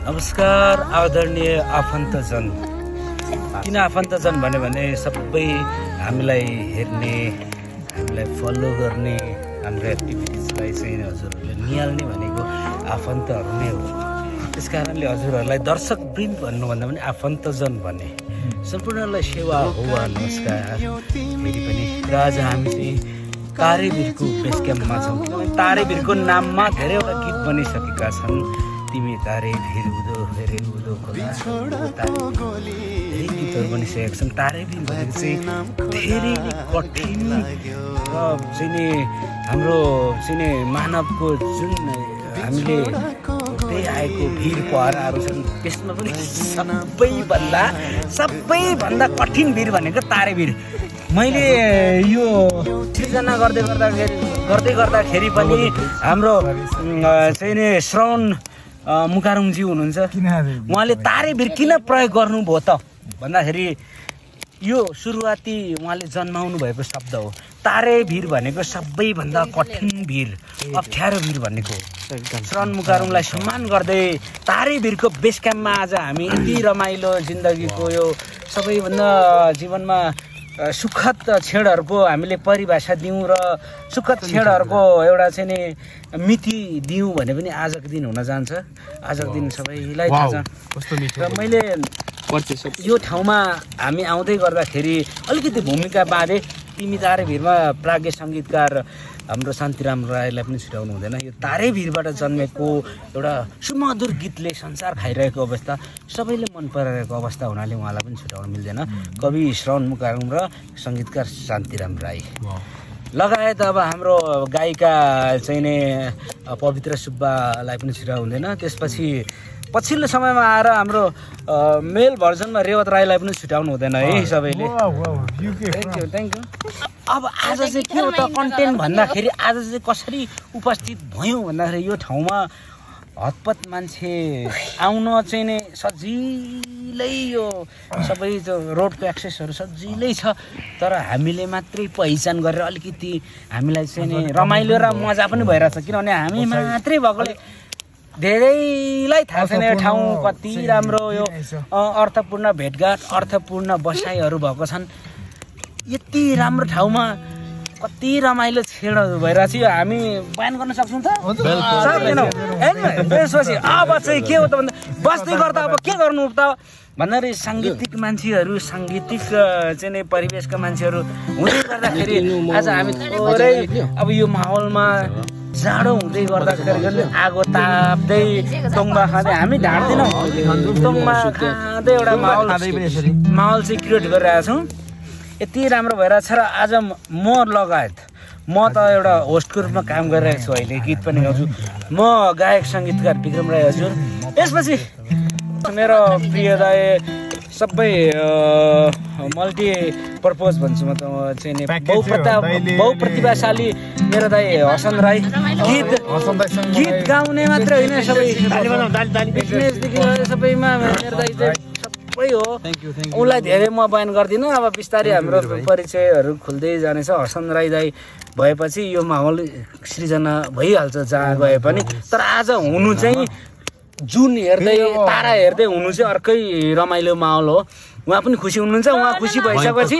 नमस्कार आदरणीय आफन्तजन। किन आफन्तजन भने सबै हामीलाई हेर्ने, हामीलाई फलो गर्ने, हाम्रो एक्टिभिटिजलाई चाहिँ हजुरहरूले निहाल्ने भनेको आफन्तहरू नै हो। त्यस कारणले हजुरहरूलाई दर्शक वृन्द भन्नुभन्दा पनि आफन्तजन भन्ने सम्पूर्णलाई सेवा हो। नमस्कार। फेरि पनि आज हामी चाहिँ तारेभिरको बेस क्याम्पमा छौँ। तारेभिरको नाममा धेरैवटा गीत बनिसकेका छन्। तिमी तारे भिर उदो फेरि उदो खोला, धेरै गीतहरू बनिसकेका छन्। तारेभिर भनेको चाहिँ धेरै कठिन र चाहिँ हाम्रो चाहिँ मानवको जुन हामीले त्यही आएको भिर पहराहरू छन्, त्यसमा पनि सबैभन्दा कठिन भिर भनेको तारेभिर। मैले यो सिर्जना गर्दाखेरि पनि हाम्रो चाहिँ नि श्रवण मुकारुङजी हुनुहुन्छ, उहाँले तारेभिर किन प्रयोग गर्नुभयो त भन्दाखेरि यो सुरुवाती उहाँले जन्माउनु भएको शब्द हो। तारेभिर भनेको सबैभन्दा कठिन भिर, अप्ठ्यारो भिर भनेको। श्रवण मुकारुङलाई सम्मान गर्दै तारेभिरको बेस क्याम्पमा आज हामी यति रमाइलो जिन्दगीको यो सबैभन्दा जीवनमा सुखद क्षणहरूको हामीले परिभाषा दिउँ र सुखद क्षणहरूको एउटा चाहिँ नि मिति दिउँ भने पनि आजको दिन हुन जान्छ। आजको दिन सबैलाई थाहा छ। र मैले यो ठाउँमा हामी आउँदै गर्दाखेरि अलिकति भूमिका बाँधे। तिमी तारेभिरमा प्राज्ञ सङ्गीतकार हाम्रो शान्तिराम राईलाई पनि छुट्याउनु हुँदैन। यो तारेभिरबाट जन्मेको एउटा सुमधुर गीतले संसार खाइरहेको अवस्था, सबैले मन पराइरहेको अवस्था हुनाले उहाँलाई पनि छुट्याउनु मिल्दैन। कवि श्रवण मुकारुङ र सङ्गीतकार शान्तिराम राई लगायत अब हाम्रो गायिका चाहिँ नि पवित्र सुब्बालाई पनि छुट्याउनु हुँदैन। त्यसपछि पछिल्लो समयमा आएर हाम्रो मेल भर्जनमा रेवत राईलाई पनि छुट्याउनु हुँदैन है सबैले। Thank you. अब आज चाहिँ के हो त कन्टेन्ट भन्दाखेरि आज चाहिँ कसरी उपस्थित भयौँ भन्दाखेरि यो ठाउँमा हतपत मान्छे आउन चाहिँ नि सजिलै, यो सबै रोडको एक्सेसहरू सजिलै छ। तर हामीले मात्रै पहिचान गरेर अलिकति हामीलाई चाहिँ नि रमाइलो र मजा पनि भइरहेछ, किनभने हामी मात्रै भएकोले धेरैलाई थाहा छैन यो ठाउँ कति राम्रो, यो अर्थपूर्ण भेटघाट, अर्थपूर्ण बसाइहरू भएको छन्। यति राम्रो ठाउँमा कति रमाइलो क्षणहरू भइरहेको छ। यो हामी बयान गर्न सक्छौँ त सक्दैनौँ होइन। त्यसपछि अब चाहिँ के हो त भन्दा बस्दै गर्दा अब के गर्नु त भन्दाखेरि साङ्गीतिक मान्छेहरू, साङ्गीतिक चाहिँ नि परिवेशका मान्छेहरू हुँदै गर्दाखेरि आज हामी थोरै अब यो माहौलमा जाडो हुँदै गर्दाखेरि आगो ताप्दै तोङ्बा खाँदै हामी ढाड्दैनौँ, तोङ्बा खाँदै एउटा माहौल चाहिँ क्रिएट गरिरहेको छौँ। यति राम्रो भइरहेछ। र आज म लगायत म त एउटा होस्टको रूपमा काम गरिरहेको छु, अहिले गीत पनि गाउँछु। म गायक सङ्गीतकार विक्रम राई हजुर। यसपछि मेरो प्रिय दाइ सबै मल्टिपर्पोज भन्छु म त चाहिँ नि बहुप्रतिभाशाली मेरो दाइ हसन राई। गीत गाउने मात्रै होइन, सबै बिजनेसदेखि सबैमा मेरो दाइ चाहिँ सबै हो। उसलाई धेरै म बयान गर्दिनँ। अब बिस्तारै हाम्रो परिचयहरू खुल्दै जानेछ। हसन राई दाइ भएपछि यो माहौल सृजना भइहाल्छ जहाँ गए पनि। तर आज हुनु चाहिँ जुन हेर्दै तारा हेर्दै हुनु चाहिँ अर्कै रमाइलो माहौल हो। उहाँ पनि खुसी हुनुहुन्छ। उहाँ खुसी भइसकेपछि,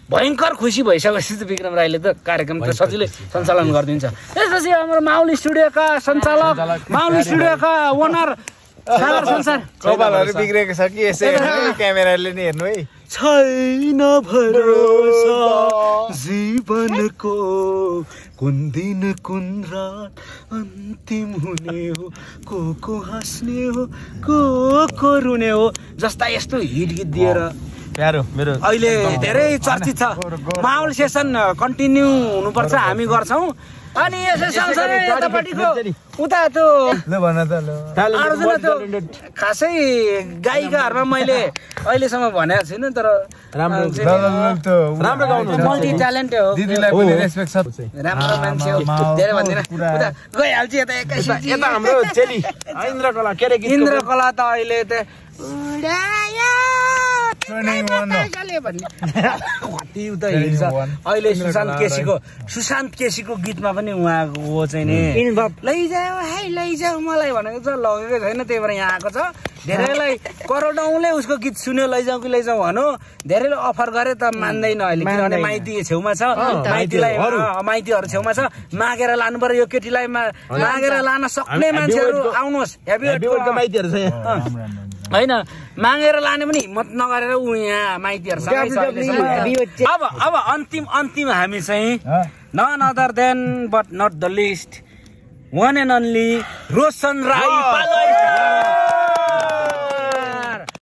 भयङ्कर खुसी भइसकेपछि त विक्रम राईले त कार्यक्रम त सजिलै सञ्चालन गरिदिन्छ। त्यसपछि हाम्रो माउली स्टुडियोका सञ्चालक, माउली स्टुडियोका ओनर सागर संसार कपालहरू बिग्रेको छ कि यसै क्यामेराले नि हेर्नु है। छैन भरोसा जीवनको, कुन दिन कुन रात अन्तिम हुने हो, को हाँस्ने हो, को रुने हो जस्ता यस्तो हिट गीत दिएर प्यारो मेरो अहिले धेरै चर्चित छ। माहौल सेसन कन्टिन्यू हुनुपर्छ, हामी गर्छौँ। अनि यसो सँगसँगै यतापट्टिको उता त्यो खासै गायिकाहरूमा मान्छे अहिलेसम्म भनेको छैन, तर राम्रो मल्टी ट्यालेन्टै हो, राम्रो मान्छे हो। धेरै भन्दिनँ, उता गइहाल्छ यता एकैछिन। यता हाम्रो चेली इन्द्रकला, के अरे इन्द्रकला त अहिले त कति उता हिँड्छ अहिले सुशान्त केसीको गीतमा पनि उहाँको हो चाहिँ नि लैजाऊ है लैजाऊ मलाई भनेको छ लगेको छैन त्यही भएर यहाँ आएको छ धेरैलाई करोडौँले उसको गीत सुन्यो लैजाऊ कि लैजाऊ भनौ धेरैले अफर गरे त मान्दैन अहिले किनभने माइती छेउमा छ माइतीहरू छेउमा छ मागेर लानु पर्यो यो केटीलाई मागेर लान सक्ने मान्छेहरू आउनुहोस् होइन मागेर लाने पनि हिम्मत नगरेर ऊ यहाँ माइतीहरू अब अन्तिम हामी चाहिँ none other than but not the list one and only Roshan Rai